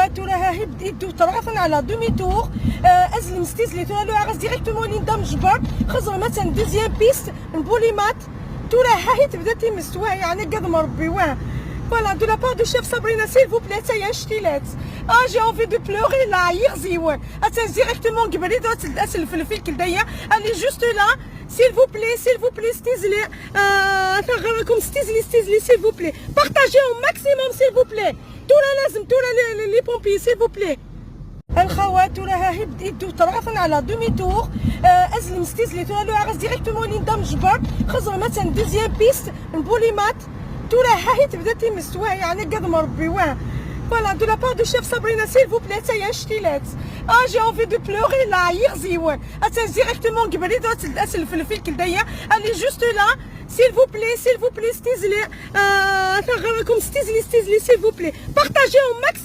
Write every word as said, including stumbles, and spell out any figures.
Tura ha hi bd-, iddu ṭṭerɣa-ten على demi tour. آه، أزلم ستيزلي tura luɛaɣ-as directement Linda Mejber. خزر مثلا deuxième piste من بوليمات. Tura ha hi tebda times واه يعني قد مربي واه. Voilà, de la part du chef Sabrina, s'il vous plaît, ça y est, je t'y laisse. Ah, j'ai envie de pleurer là, يغزيون. أتن directement قبل يدو أسل في الفلفل كل دايا. Allez, juste là, s'il vous plaît, s'il vous plaît, ستيزلي. آه، ثغركم ستيزلي، ستيزلي، s'il vous plaît. Partagez au maximum, s'il vous plaît. Tura لازم، tura les, les, les pompiers, s'il vous plaît. الخوات tura ha hi bd-, iddu ṭṭerɣa-ten على demi tour. آه، أزلم ستيزلي tura luɛaɣ-as directement Linda Mejber. خزر مثلا deuxième piste من بوليمات. Tura ha hi tebda times واه يعني قد مربي واه. Voilà, de la part du chef Sabrina, s'il vous plaît, ça y est, je t'y laisse. Ah, j'ai envie de pleurer là, يغزيون. أتن directement قبل يدو أسل في الفلفل كل دايا. Allez, juste là, s'il vous plaît, s'il vous plaît, ستيزلي. آه، ثغركم ستيزلي، ستيزلي، s'il vous plaît. Partagez au maximum.